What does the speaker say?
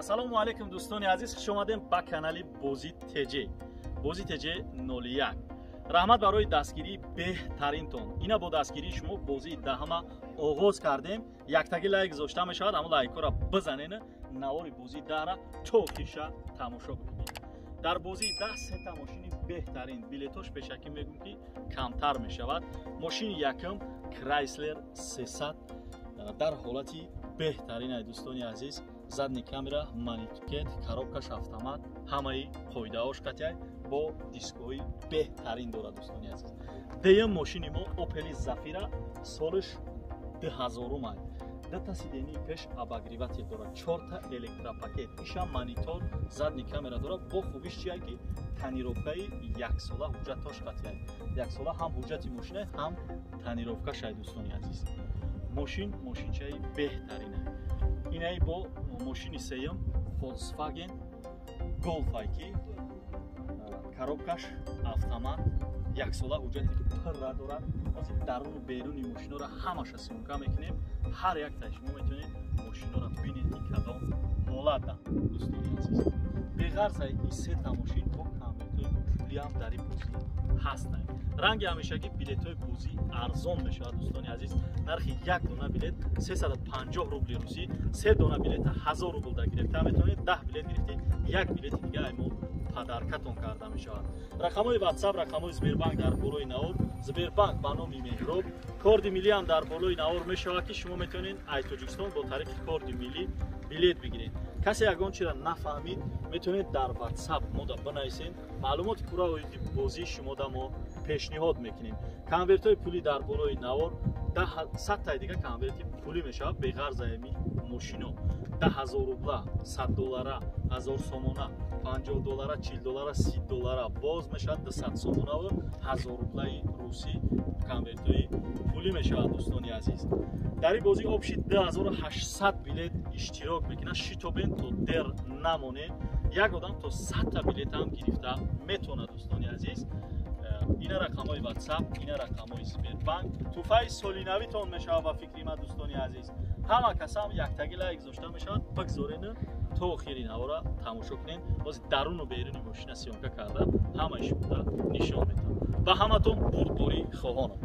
Ассалому алайкум, дӯстони азиз, хуш омадем ба канали Бозӣ ТЖ. Бозӣ ТЖ 01. Раҳмат барои дастгирии беҳтаринтон. Ина бо дастгирии шумо бозии даҳама оғоз кардем. Яктаги лайк гузошта мешавад, аммо лайкҳоро бизанен, навори бозии даҳра то охирша тамошо бикунед. Дар бозии даҳ сета мошини беҳтарин, билетош пешакӣ мегӯм, ки камтар мешавад. Мошини якум Chrysler 300 дар ҳолати беҳтарин, ай дӯстони азиз, задний камера, монитор, коробкаш автомат, ҳамаи қоидаҳош қатъяй, бо дискҳои беҳтарин дорад, дӯстони азиз. Дуюм мошини мо Opel Zafira, солиш 2000 ай, дута сидении пеш обогреватель дорад, чорта электропакет, ишам монитор, задний камера дорад. Бо хубиш чия, ки тонировкаи яксола, ҳуҷҷатош қатъяй, яксола ҳам ҳуҷҷати мошина, ҳам тонировкаш ай. Дӯстони азиз, мошин мошинчаи беҳтарина. Инаи бо мошини сеюм Volkswagen Golf ай, ки коробкаш автомат, яксола ҳуҷҷати пурра дорад. Ҳозир даруну беруни мошиноро ҳамаша съёмка мекунем. Ҳар яктаи шумо метавонед мошиноро бинед, ки кадом ҳолатда. Дӯстони азиз, беғарзаи ин сета мошин бо конвертҳои пулиам дар ин бозӣ ҳастанд. Ранги ҳамешагӣ билетҳои бозӣ арзон мешавад, дӯстони азиз. Нархи як дона билет 350 рубли русӣ, се дона билета 1000 рубл да гирифта метавонед. 10 билет гирифтед, як билети дига ай мо подаркатон карда мешавад. Рақамҳои WhatsApp, рақамҳои Сбербанк дар болои навор, Сбербанк ба номи Меҳроб, корди миллиам дар болои навор мешавад, ки шумо метавонед ай Тоҷикистон бо тариқи корди миллӣ билет бигиред. Касе ягон чиро нафаҳмид, метавонед дар WhatsApp мода бинависед, маълумоти пурра оиди бозии шумода мо пешниҳод мекунем. Конвертҳои пулӣ дар болои навор, садтаи дига конверти пулӣ мешавад. Беғарзаеми мошино 10 000 рубла, 100 доллара, 1000 сомона, 50 доллара, 40 доллара, 30 доллара, боз мешавад 200 сомонаву 1000 рублаи русӣ конвертҳои пулӣ мешавад. Дӯстони азиз, дар ин бозӣ общий 2800 билет иштирок мекунад. Шитобен, то дер намонед. Як одам то 100та билетам гирифта метавонад. Дӯстони азиз, ина рақамҳои WhatsApp, ина рақамҳои Сбербанк. Тӯҳфаи солинавитон мешавад ба фикри ман. Дӯстони азиз, ҳама касам яктаги лайк гузошта мешавад, бигзорену то охири навора тамошо кунед. Бози даруну беруни мошина съёмка карда, ҳамаи шумода нишон медиҳам. Ба ҳаматон бурдборӣ хоҳонам.